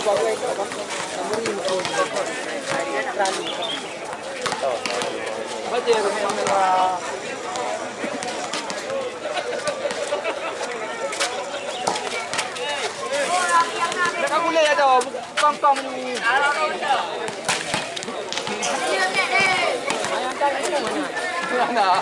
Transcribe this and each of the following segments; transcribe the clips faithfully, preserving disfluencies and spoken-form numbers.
Dah kamu boleh ada kong-kong ni. Mana?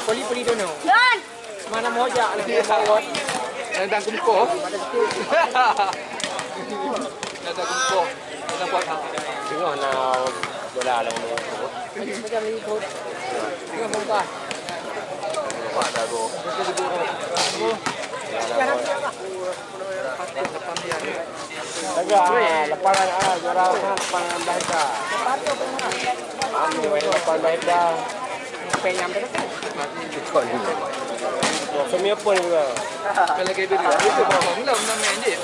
Poli-poli dono. Mana mojak lagi bawah. Yang dah kumpul. Yang dah kumpul. Yang dah buat. Tengok nak bola lah. Macam ni kot. Tengok muka. Nampak dah go. Jaga, ah, lapangan, ah, juara lapangan belah hektar. Anu, lapangan belah hektar. Semi apa ni, Bang? Kalau kayak gitu, itu bawa pula, pula main je. Eh,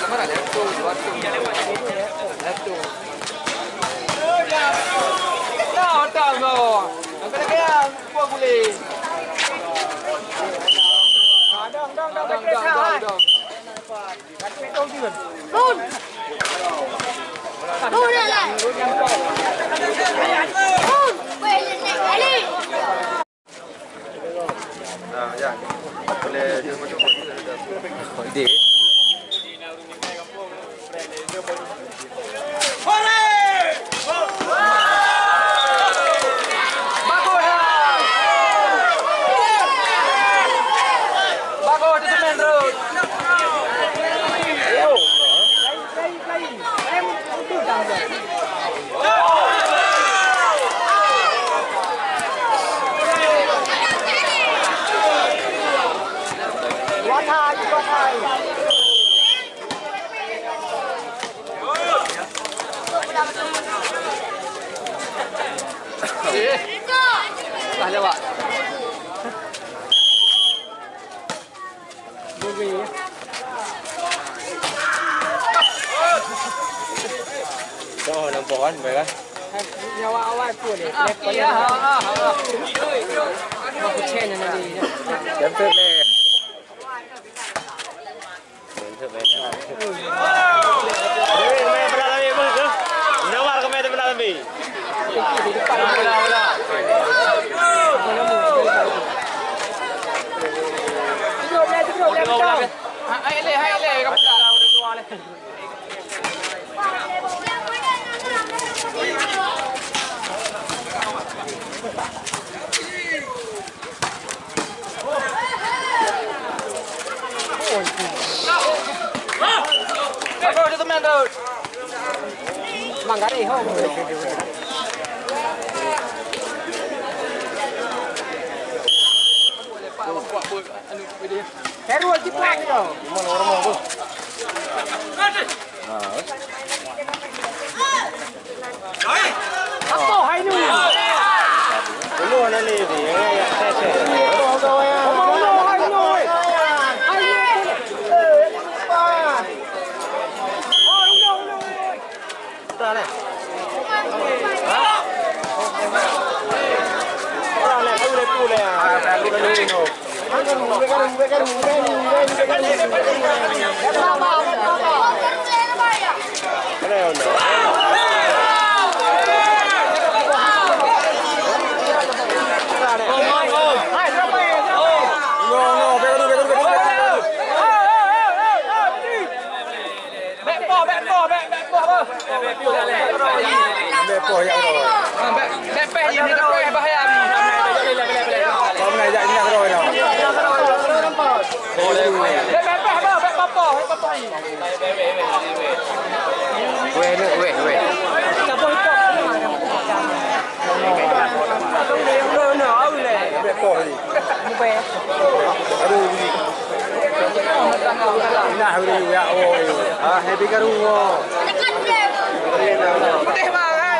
lama dah, satu, dua ratus. Satu. Dah, dah, bro. Angkat lagi, ah. Buat boleh. Dong, dong, dong, dong, dong, dong. Ide. Eh, lah lewat. Tuh, nampak kan, baik kan? Nyawa awal pun ni. Aku cek ni nanti. Jangan tu ni. Bagus tu, teman tu. Manggari, ho. Terus cepat tu. Apa hai nu? Dulu ada ni, ni. Apa hai nu? Hai nu. Hai nu. Dah leh. Ha? Dah leh, tu leh, tu leh. Dah leh, tu leh. Bèk poh, bèk poh, bèk, bèk poh, beuh. Bèk poh, ya Allah. Ah, bèk, bèk pèh jih, ni teupoh bahaya ni. Kau mengajak ingat kau dah. Bèk, bèk pèh, beuh, bèk poh, bèk poh jih. Weh, ni, weh, weh. Bèk poh jih. Aduh, bunyi. Nah, udah, ya, oh, ya. Ah, happy karu, oh. Putih, Bang, hai.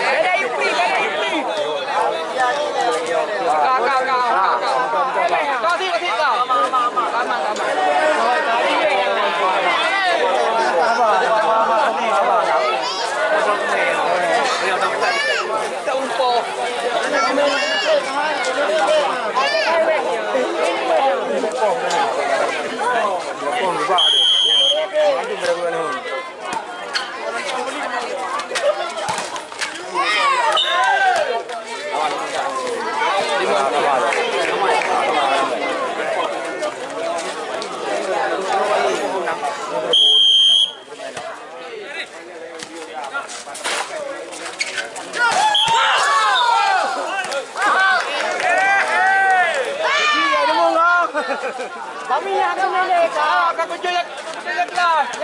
Beda U P, beda U P. Kau, kau, kau, kau, kau. Kau, sit, sit, kau. Aman, aman. Tak umpah.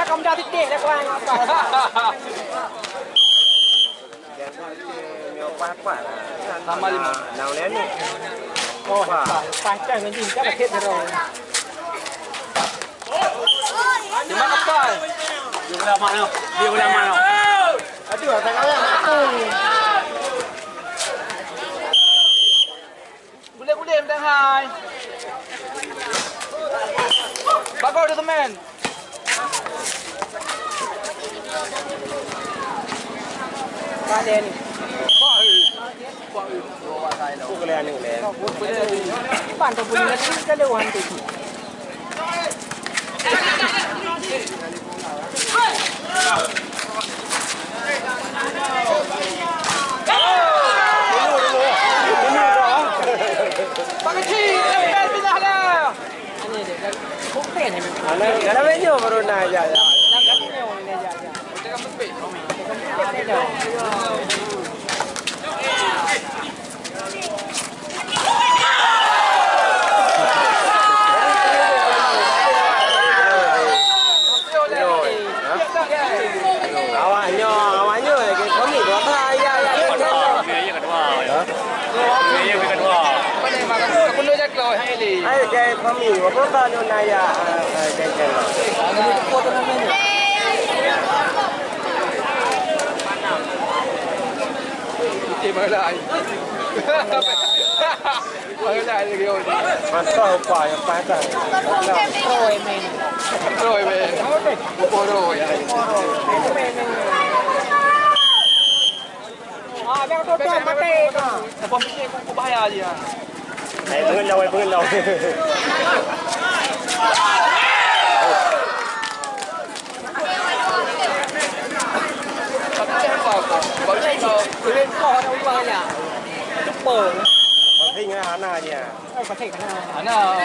Kamu dah titik dah, kawan. Sama lima. Oh, lepas, lepas, lepas, lepas, lepas. Terima kasih. Dia boleh aman tau. Dia boleh aman tau. Aduh, tak kalah. Boleh-boleh, Manteng Hai. Bagus tu, teman. Paden. Pan tu bunyi lagi kalau orang tu. Pak Kecil, pindah dah. Anak, anak baru nak ajak, ya. Awak nyoe, awak nyoe lagi kami dua tak, ya, ya, ya. Hah? Hai, jai kami, apa kau nak ya, eh, eh, jai, jai. Oke, malah ai. Malah ai lagi, oh. Mantap, apa yang patah? Troy, man. Troy, man. Apa Troy? Ah, jangan tutup, mati kau. Apa fikir aku bahaya je, ah. Eh, pengendau, eh, pengendau. Tapi saya lupa apa. Baru saya tahu. Keren kau ada orang ya. Lupa. Penting lah, anak dia. Ana.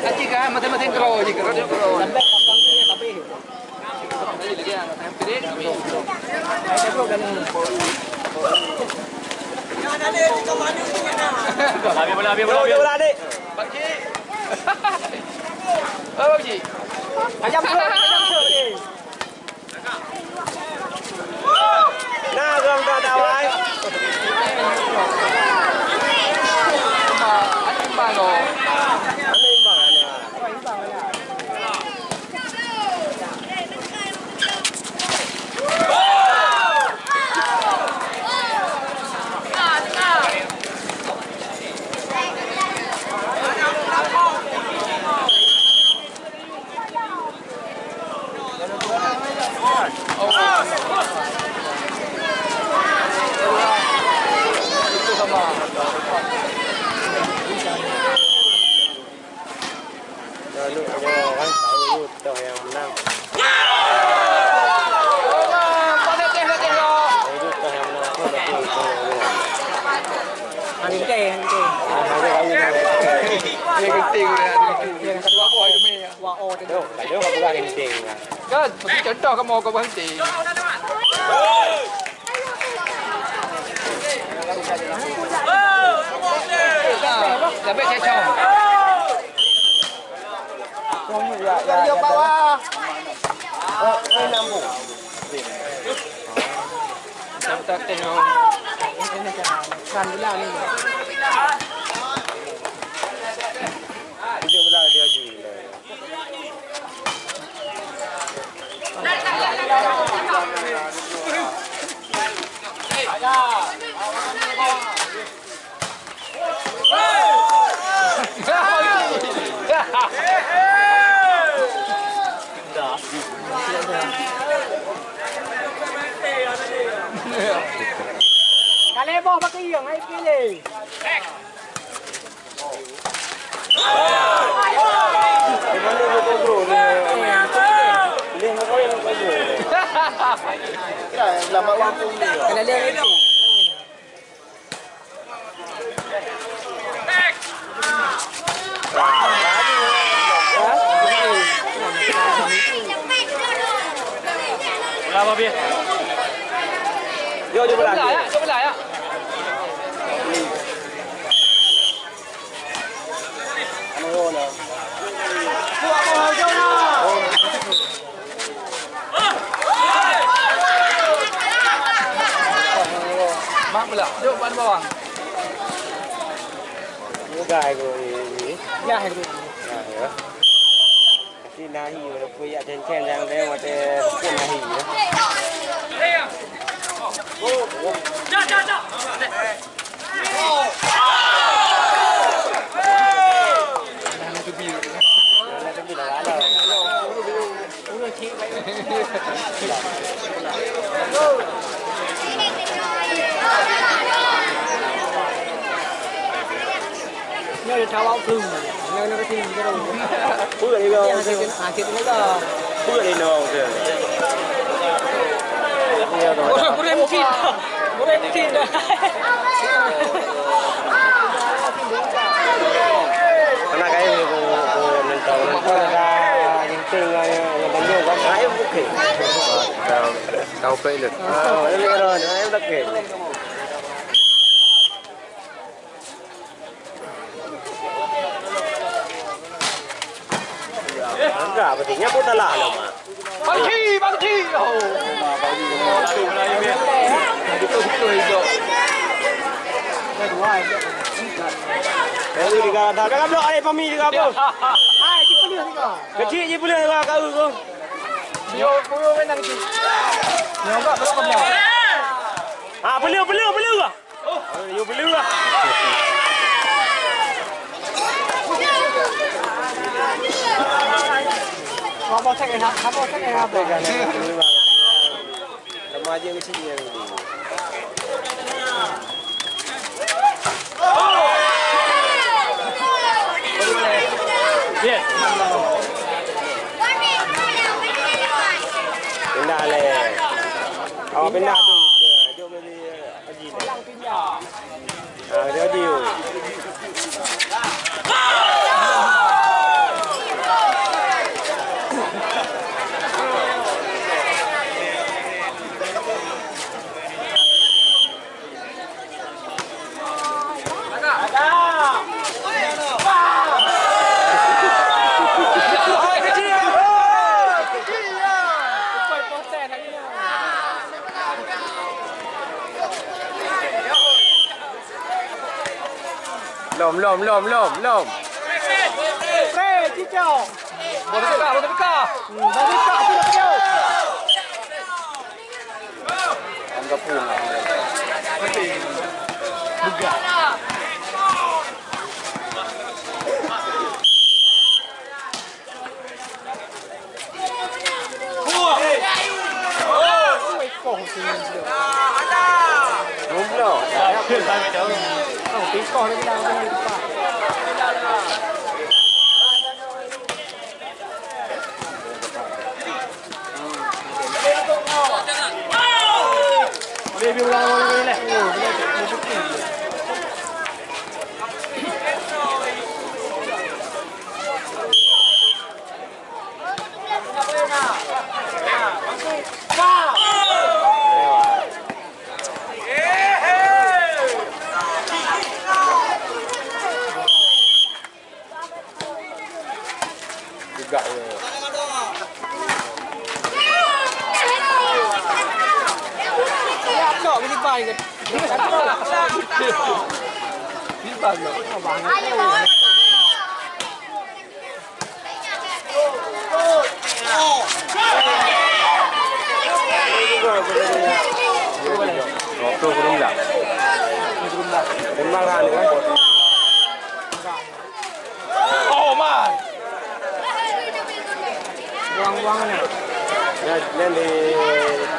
Aci kan, masing-masing kero je, kero je, kero. Habis bola, habis bola, habis bola, adik. Pak Cik. Oh, Pak Cik. Tajam terus, tajam terus, Cik. Nah, orang tak ada, wai. Ada imbang, loh. Ada imbang, ada. Lalu ada orang tahu toh yang menang. Itu toh yang menang tu, tapi itu yang menang. Hang Teng, Hang Teng. Ah, Hang Teng, Hang Teng. Dia genting dia. Yang kedua apa itu, Mei? Wah, oh, tadi. Aduh, aduh, aku bukan genting. Kan, bagi contoh kamu, kau berhenti. Nah, sampai cecong. Yang dia bawah. Oh, ini nyambung. Sampai tengok. Kan bilang ni. Tujuh belas dia ji. Kaleboh bak keuieng, ai pilih. Berapa, Pi? Jok, jok belah. Jok belah, ya, jok belah, ya. Mak belah. Jok ban bawang. Mudah aku ini. Ya, aku. Nah, ya. Kasi nahi, walaupun yak cen-cen yang dia, watèe pun nahi, ya. Nyoe di Tawau tu. Nyoe, nyoe di sini, nyoe. Peue ni kau? Yang sakit, sakit ni kau. Peue ni nong tu? Boleh, boleh mungkin. Boleh mungkin dah. Anak kaya ni, aku, aku nentang, nentang dah ginting dengan, dengan tanjung kan. Ayo, okey. Tahu, tahu pilot. Ah, ini kalau, ini okey. Enggak, pentingnya pun salah lah, Mak. Bangki, bangki. Oh. Betul, betul, betul. Baru tiga dah. Dah blok, eh, pami tiga apa? Hai, tiga puluh tiga. Kecil je boleh lah kau tu. Dia puluh kan nanti. Nyoba berapa blok? Ah, puluh, puluh, puluh lah. Oh, you blue lah. Apa cek enak? Apa cek enak? Apa kan? Nama aja mesti dia ni. Yes. Pindah leh. Awak pindah tu. Jom beli. Ah, jadi. Lom, lom, lom, lom, lom. Hei, Cicok. Bola teuka, bola teuka. Hmm, bola teuka, tu dah kena. Angka pun. Bugak. Juga ya. Ya, cok, beli bai ke? Beli bai, Bang. Oh, man. Buang-buang ni. Nyan, nyan di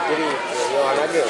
kiri. Yo, anak dia.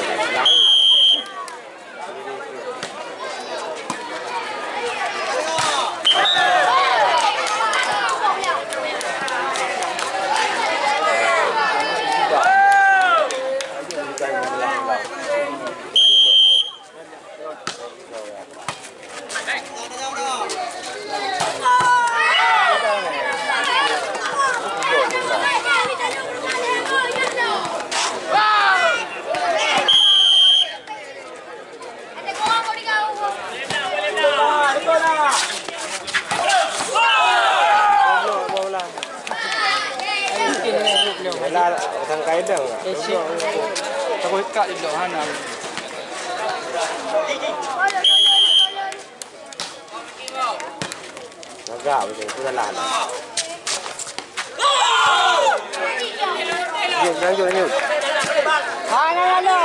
Takut ikat je dok hana. Gagal betul, itu salah. Lanjut, lanjut, lanjut. Hana, hana.